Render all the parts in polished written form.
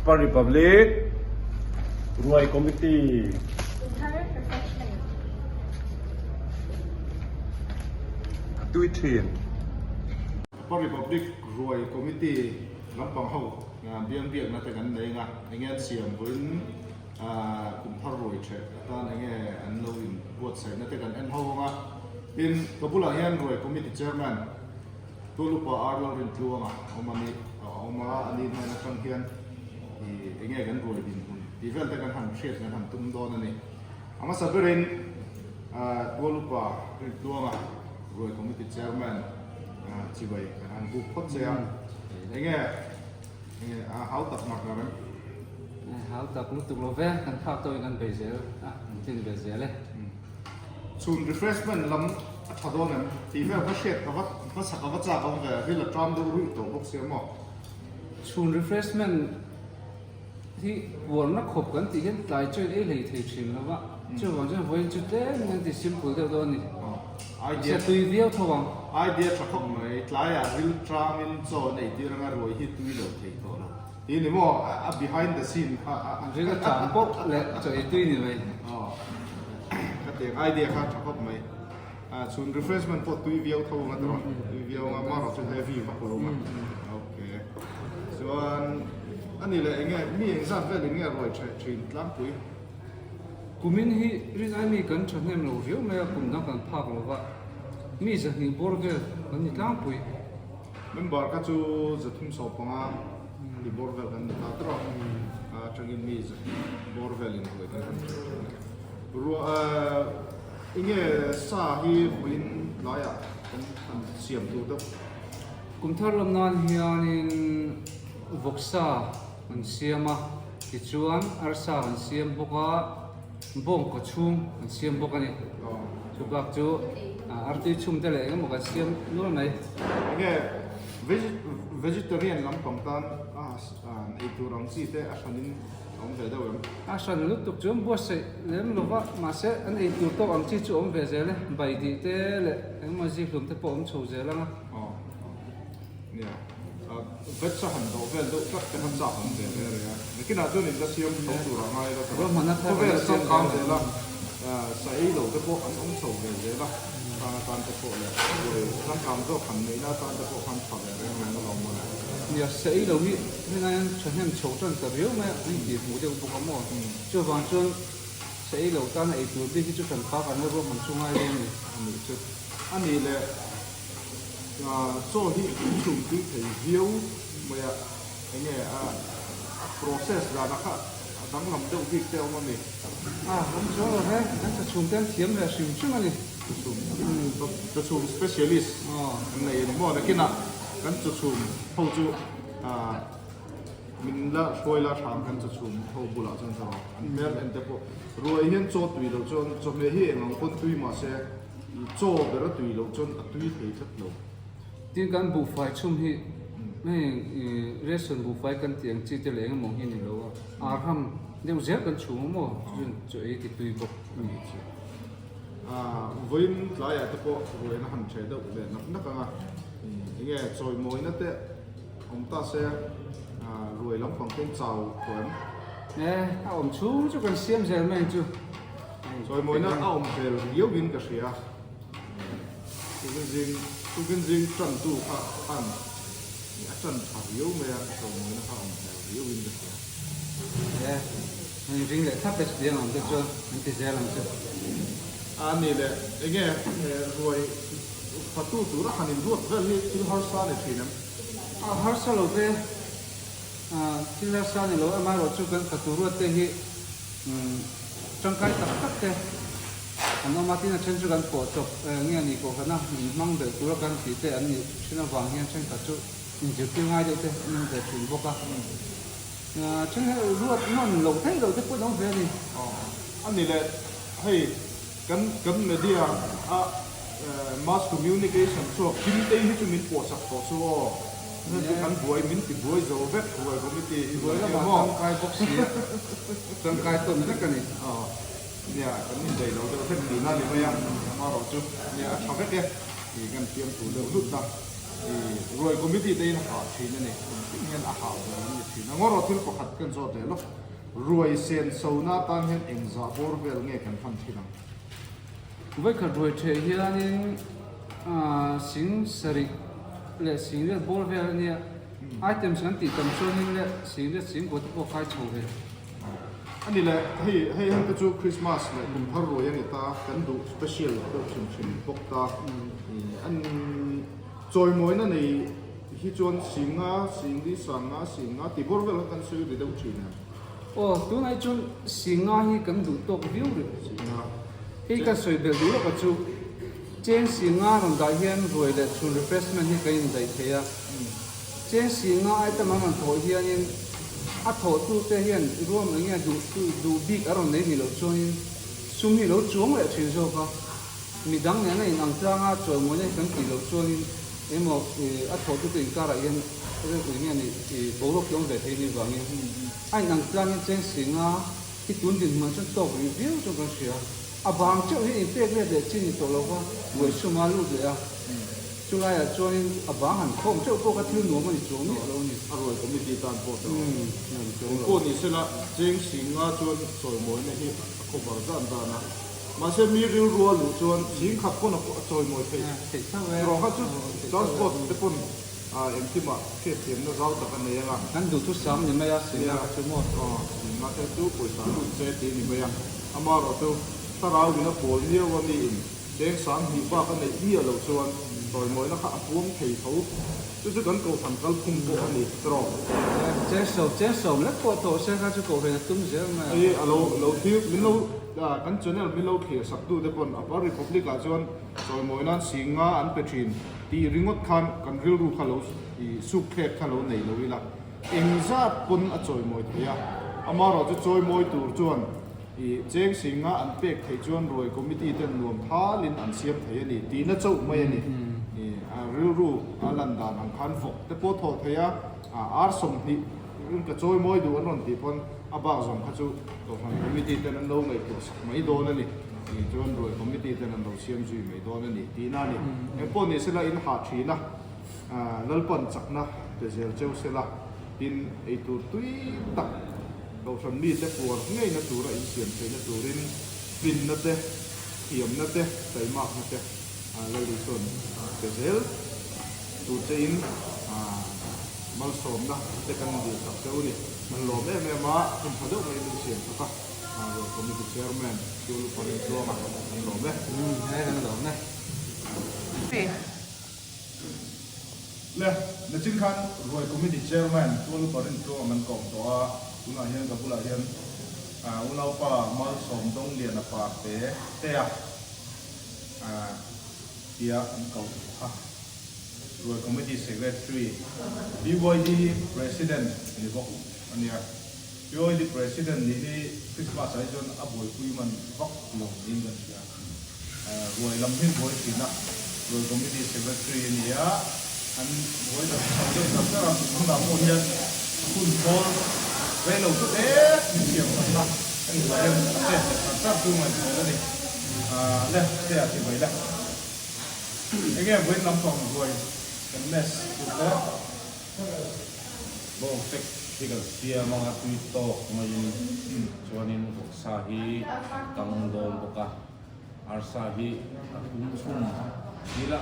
Upper Republic Ruai Committee. A tui thin. Upper Republic Ruai Committee lampang ho biang biakna te kan nei anga enge an siam vawiin kum thar ruai theh atan enge an lo in buatsaihna te kan en ho anga tin ka bulah hian Ruai Committee Chairman Tulupa ar lo rin tluanga awm a ni a awm a, a ni hnen atang hian ih enge kan ruai dinhmun tih vel te kan han hriat kan han tum dawn a ni. A hmasa berin Tulupa rin tluanga ruai committee chairman chibai kan han buk phawt che a, enge a hau tak mak la reng? Hau tak lutuk lo ve, kan phak tawhin kan bei zel a, kan tlin ve zel e. Chhun refreshment lam a tha dawn em? Tih vel kha hriat ka va hmasa ka va chak awm ve, ril a tram deuh ruih tawh bawk sia maw? Chhun refreshment hi puarna khawp kan tih hian tlai chuan ei hlei thei thin lo va, chuvang chuan vawiin chu tlem in an ti simple deuh dawn a ni. Idea Mahse tui viau tho ang. Idea tha khawp mai, tlaiah ril tramin chaw an ei tir anga ruai hi tui lo thei tawh lo. Tih ni maw a behind the scene kha a. Ring a tang pawh leh chaw ei tui ni mai. Aw ka tiang idea kha tha khawp mai. A chhun refreshment pawh tui viau tho anga tawh tui viau anga marawh chu heavy vak lo anga. Okay. Chuan ani leh enge mi engzat velin nge ruai tha thin tlangpui? Kumin hi rinai mi kan thahnem lo viau mai a kum dang kan phak lo va mi 200 bawr vel kan ni tlangpui. Member kha chu 315 mi bawr vel kan ni ta tawh a, atangin mi 200 bawr velin ruai kan han ṭheuh ṭhin a. Ruah enge sa hi vawiin tlaiah kan han siam tur deuh. Kum thar lam nan hianin vawksa kan siam a, tichuan arsa kan siam bawk a. Bawng kaw chhung kan siam bawk a ni. Chu bak chu artui chhum te leh engemaw kan siam nual mai. Enge vegetarian lampang tan ei tur ang chi te a hranin a awm ve deuh em? A hran lutuk chu an buatsaih lem lo va, mahse an ei tur tawk ang chi chu a awm ve zel e. Bai dih te leh engemaw zikhlum te pawh a awm chho zel ang a. Nia, veg a han dawh vel deuh tlat te kha chak an ve ve reng a, nakinah chuan in la siam chho tur a ngai la ta Ruahmanna thar khawvel kan la siam changkang zel zel a, sa ei lo te pawh an awm chho ve zel a, khang atan te pawh leh ruai changkang zawk han neihna atan te pawh khan tha ve reng reng alawm mawle. Nia, sa ei lo hi heng aiin thahnem chho tan ta riau mai a, an intih hmuh deuh bawk a maw? Chuvang chuan sa ei lo tana ei tur bik hi chu hran pa kan la ruahman chu ngai dawn a ni. A nih chu. A nih leh. Chaw hi in chhum tui thei viau mai a, enge a process dana kha a danglam deuh bik te a awm a mi? A awm chuang lo he, kan chaw chhum te an thiam leh hrim hrim a ni. Chaw chhum, chaw chhum specialist an nei a ni maw? Nakinah kan chaw chhum ho chu min la hruai la hram kan chaw chhum ho bulah chuan ka rawh. An hmel en te pawh ruai hian chaw tui loh chuan chawhmeh hi eng ang pawn tui mahse Chaw ber a tui loh chuan a tui thei tlat lo. Tin kan buhfai chhum hi hei ration buhfai kan tih ang chi te leh engemaw hi ni lo a, arham deuh zel kan chhum a maw chuan chaw ei ti tui bawk a nih chu. Vawiin tlaiah te pawh ruaina han ṭheh deuh leh nak nak ang a, enge chawimawina te awm ta se ruai lampang te in chau tawh em? E, a awm chhung chu kan siam zel mai ang chu. Chawimawina a awm hmel riau in ka hria. Tukin zing tukin zing tantu kha khan a tan tha riau mai a, chawimawina kha a awm hmel riau in ka hria. E, hei ring leh thlap e chutiang ang te chuan an ti zel ang chu. A ni le, enge ruai fatu tura han inruat vel hi thil harsa a ni thin em? A harsa lo ve, thil harsa a ni lo, amaherawhchu kan fatu ruat te hi Tangkai tak tak te an awm a, tin a then chu kan pawh chawp nge ni kohhran a min hmang belh tura kan tih te an nih thin avang hian thenkhat chu inzirtir ngai deuh te an awm ve thin bawk a. Then hi ruat nawn lo theih loh te pawh an awm ve a ni. Aw a ni le, hei kan kan media a mass communication chhuak Kimtei hi chu min pawhsak tawh chu aw. Hei chu kan buai min ti buai zo vek ruai committee hi buai lamah tangkai bawk si a, tangkai tawn vek a ni. Aw nia kan indaih lo deuh hlek tihna a ni mai a, amaherawh chu nia a tha vek e tih kan fiamthu deuh hlut a. Ruai committee te in hah thin a ni. Kum tin hian a hah ber an ni thin a. Ngaw thil pakhat kan zawt leh lawk. Ruai sen sona atan hian engzah bawr vel nge kan hman thin ang? Vawikhat ruai theh hianin sing sarih leh sing riat bawr vel a nia. Items kan tih tam chuanin leh sing riat sing kua te pawh khai chho ve. A ni le, hei hei heng te chu Christmas leh kum thar ruai a ni ta, kan duh special deuh hrim hrim bawk ta. An chawimawina nei hi chuan singa, singli, sanga, singa tih bawr vel kha kan sawi ri deuh thin em? Aw, tunah hi chuan singa hi kan duh tawk viau rih. Singa. Hei ka sawi belh duh lawk a chu, cheng singa rawn dah hian ruai leh chhun refreshment hi kan indaih thei a. Cheng singa item an rawn thawh hianin a thawhtute hian ruam eng nge duh duh bik a rawn nei nih loh chuanin sum hi lo chuang leh thin zawk a, midang nena inang tlanga chawimawina hi kan tih loh chuanin emaw a thawhtute inkarah hian eng nge nih boruak hi awm ve thei nih vangin a inang tlangin cheng singa hi tun dinhmun chuan tawk rih viau chuan kan hria. A bang teuh hi inpek let leh chi ni tawh lo va, buai suma lut leh a. Chulaiah chuanin a bang han khawm teuh pawh kha thil nuam a ni chuang miah lo a ni. A ruai committee tan pawh tawh eng pawh ni sela, cheng singa chuan chawimawina hi a cover zan dan a. Mahse mi rilru a luh chuan sing khat pawn a chawimawi theih. Erawh kha chu transport te pawn engkimah hriatthiamna zau tak a nei ang a. Kan duhthusam ni mai a, singa kha chu maw? Aw, singa te chu pawisa lut se tih a ni mai a. Amaherawhchu, thlarau in a pawl miau a mi in cheng 2000 bak a neih miah loh chuan chawimawina kha a puang thei tho. Chu chu kan kohhran kalphung pawh a ni tawh. Cheng sawm, cheng sawm lek pawh tawh se kha chu kohhran a tum zel mai a. Hei a lo lo thlir, min lo, kan channel min lo thlir sak tu te pawn Upper Republic ah chuan chawimawi nan 50 an pe thin tih ringawt khan kan rilru kha lo suk thlek kha lo nei lo ila. Engzat pawn a chawimawi thei a, amaherawhchu chawimawi tur chuan ih cheng singa an pek theih chuan ruai committee ten nuam thalin an siam thei a ni tihna chauh mai a ni. Ih a rilru a lan dan ang khan vawk te pawh thawh thei a, ar 20 in ka chawimawi duh an rawn tih pawn a bak zawng kha chu Kohhran committee ten an lo ngaihtuah sak mai dawn a ni. Ih chuan ruai committee ten an lo siam zui mai dawn a ni tihna a ni. Engpawh ni sela in hah thin a. Lalpan chakna pe zel cheu sela, tin eitur tui tak Kohhran mite puar ngeina tura insiam theihna turin finna te, thiamna te, taimakna te Lal Isua'n pe zel tur chein malsawmna te kan dilsak cheu a ni. Kan lawm em em a, hun tha deuh mai min siam sak a, Rual Committee Chairman Chu Luparin Tluanga kan lawm e. Kan lawm e. Le, nachin khan Ruai Committee Chairman Tualu Parin Tluang an kawm tawh a, tunah hian ka bulah hian unaupa Malsawm Dongliana pa te tea tia an koh kha Ruai Committee Secretary, BYD President ni bawk a nia. BYD President nih hi Christmas ah hi chuan a buaipui man vak lo niin kan hria. Ruai lam hi buai thin a, Ruai Committee Secretary a ni a, an buai tak chho deuh tak tak a, hmunah pawh hian hun thawl rei lo chu mek min siam sak a, hemi tur hian a chet leh tak tak chu ngaihtuah a ni. Le, te ah ti mai le. Enge vawiin lampang ruai kan mess tur te? Bawng fek hi kan siam anga tui tawk maiin chuanin vawksa hi kang dawn bawk a, arsa hi a thum chhum thil a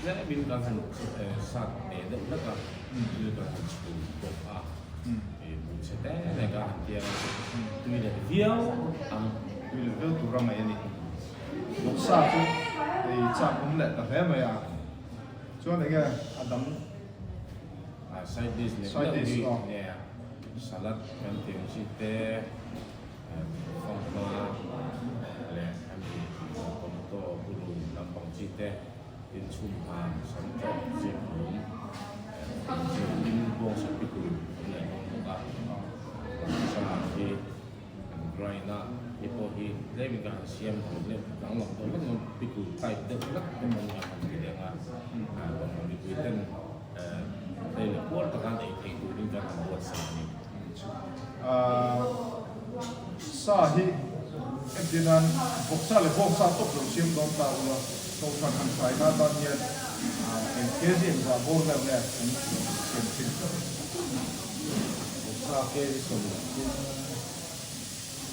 tlemin kan han sat ve deuh hlek a, thil kan han chhum bawk a, buhchhe te nen kan han tiang a, tui leh viau ang. Tui leh viau tur a ngaih a ni. Vawksa chu ei chak awm leh ta hle mai a. Chuan enge a dang? Side dish leh deuh hi nge salad kan tih ang chi te, fanghma leh hemi tomato purun lampang chi te, tin chhumhang sam tawk zep rum, tin bawngsa pickle awm leh dawn bawk a, bawngsa hi. Kan grind a, hei pawh hi tlemin ka han siam dang leh danglam deuh hlek mai, pickle type deuh hlek te pawn ka han ti leh ang a, bawlhhlawh mipui ten hlei leh puar taka an ei theih turin kan han buatsaih a ni. Sa hi entir nan vawksa leh bawngsa tawp lo siam dawn ta ula, kohhran han hraina atan hian. Eng kg engzah bawr vel nge an siam thin? Vawksa kg 30,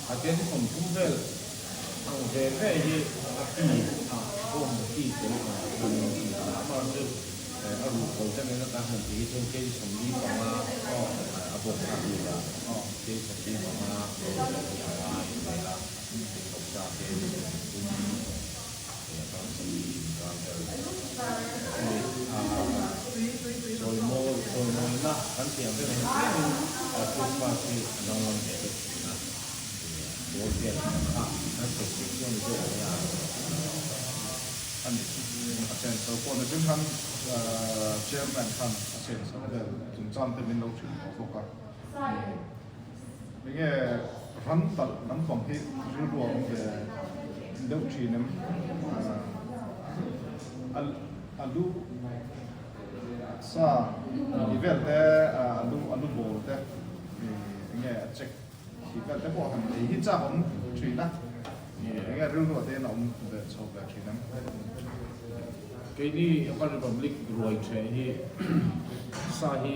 a kg 30 vel ang ve ve hi a ki a bawm a ki tel ang khan a ni a, amaherawhchu a ruh ko te nena kan han tih hi chuan kg 45 a bawksa ki a, kg 45 bawr vel hi a ngai ve a, tin vawksa kg 30. Chawimawina kan tih ang vel hian tlemin Christmas hi a danglam ve deuh thin a, ball vel kha kan sawi theih chu a ni zawk ang a. A ni chu a senso pawh ni zing khan Chairman khan a senso vel chungchang te min lo hrilh tawh bawk a. Enge ram talh lampang hi rilru a awm ve deuh thin em? A lu sa tih vel te, a lu a lu bawl te enge a check tih vel te pawh han ei hi chak awm thin a, enge rilru ah te hian a awm ve chho ve thin em? Keini Upper Republic ruai theh hi sa hi.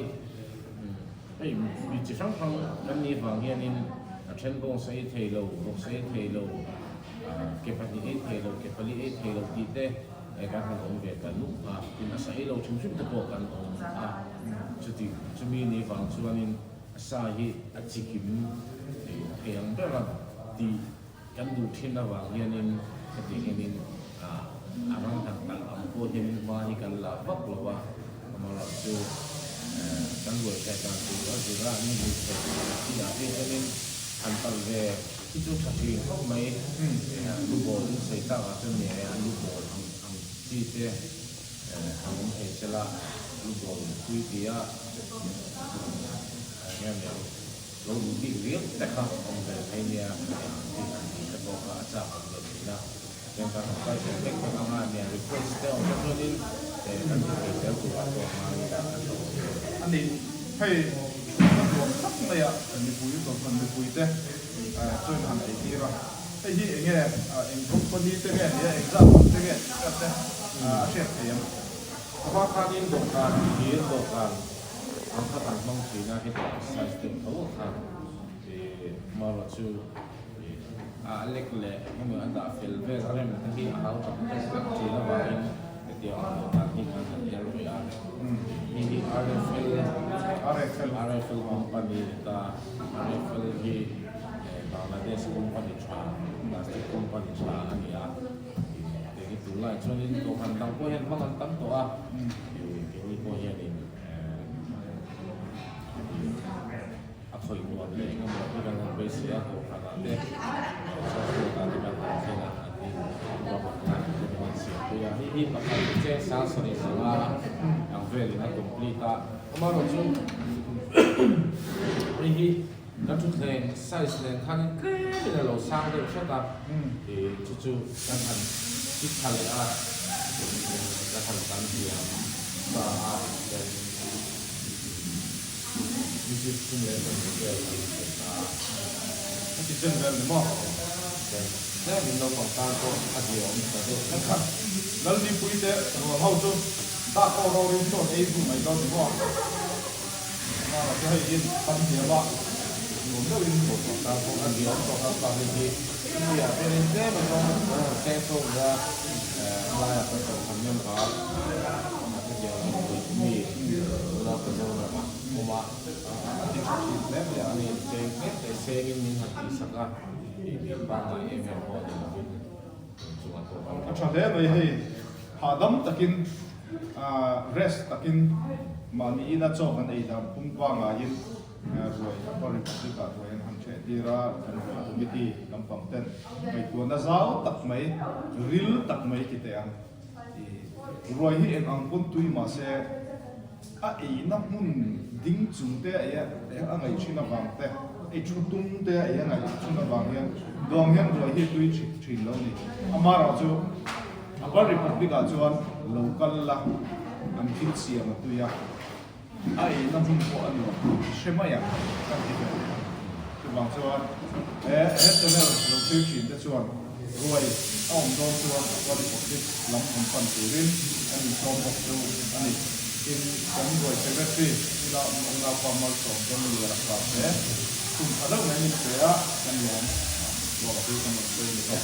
Hei mi chi hrang hrang kan nih vang hianin a then bawngsa ei thei lo, vawksa ei thei lo, ke pahnih ei thei lo, ke pali ei thei lo tih te kan han awm ve ta nuk a, tin a sa ei lo hrim hrim te pawh kan awm a, chuti chumi nih vang chuanin a sa hi a chikim thei ang ber a tih kan duh thin avang hianin heti hianin a ram han kalh ang pawh hianin hma hi kan la vak lo a, amaherawhchu kan buaithaih dan tur a zir a, ni hnih theih tih ah phei chuanin han kalh ve hi chu tha thin khawp mai, lu bawl in sawi tak ah chuan nge a lu bawl ang ang chi te han awm thei sela, lu bawl pui ti a eng nge ang. Lo duh bik riau te kha awm ve thei nia hetiang ang chi han tih te pawh kha a chak awm ve thin a, chuan kan han kal zel vek vek anga nia request te awm te chuanin kan ti thei zel turah pawh ngai ila a tha awm e. A ni, hei thutna nuam tak maia mipui kohhran mipui te chuan han ei tir a, hei hi enge eng company te nge nia engzat man te nge tih vel te a hriat thei ang. A hma khanin dawhkan thir dawhkan Ang kha kan hmang thin a, hetiang size deuh tho kha hmaraw chu a lek leh hemi a dah fel vel a rem te hi a hau tak deuh vek thin avangin hetiang ang dawhkan hi kan han er ve a. Hei hi RFL RFL company ni ta, RFL hi Bangladesh company tha, plastic company tha a ni a. Keini tunlai chuanin dawhkan dang pawh hian hmang an tam tawh a, keini pawh hianin a khawih nuam leh eng emaw hi kan han beisei a, dawhkanah te chhawrchhuak ah te kan han thleng a, an ni ruahmanna te min han siampui a, hei hi pakhat cheng sang 75 ang velin a complete a, amaherawhchu hei hi. Kan thutthleng size nen khanin tlemin a lo sang deuh hret a, ih chu chu kan han kit tha leh a, kan han tan hliam ta a, then music thum leh pahnih vel kan han thlen ta a. Heti chen vel ni maw? Then tlemin naupang tan pawh a zia awm ta deuh hret a. Lalnipui te rual ho chu dak aw rorin chuan ei bu mai dawn ni maw? Mara chu hei in tam hniam a, nuam deuhin Bawlhhlawh tan pawh a diam tawh a, pa hei hi India ah chuanin tlem a zawng kan han seng chho ve a, helaiah kan kohhran member hetiang ang pui mi unau ka zo ram a awm a, a ti tha thin hle mai a. Ani cheng tlem te sengin min han tihsak a, mi pangngai em em pawh ni lovin chungah pawh kan A tha hle mai hei, hahdam takin Rest takin mahni ina chaw kan ei dan phung pangaiin ruai Upper Republic ah ruai an han ṭheh tir a, kan ruai committee lampang ten ngaihtuahna zau tak mai, ril tak mai ti teh ang. Ruai hi eng ang pawn tui mahse a eina hmun ding chung te a ei a ngaih thin avang te, ei thu tum te a ei a ngaih thin avang hian duang hian ruai hi a tui thin lo ni. Amaherawhchu. Upper Republic ah chuan lo kal la, an thil siam a tui a, a eina hmun pawh a nuam hre mai ang kan ti ve leh ang. Chuvang chuan he he channel lo thlir thin te chuan Ruai a awm dawn chuan Aqua Republic lam rawn pan turin kan insawm bawk chu a ni. Tin, kan ruai Secretary ila unaupa Malsawm Dawnglia lakah te kum tha deuh mai min pe a, kan lawm lawm chu kan rawn sawi ni e.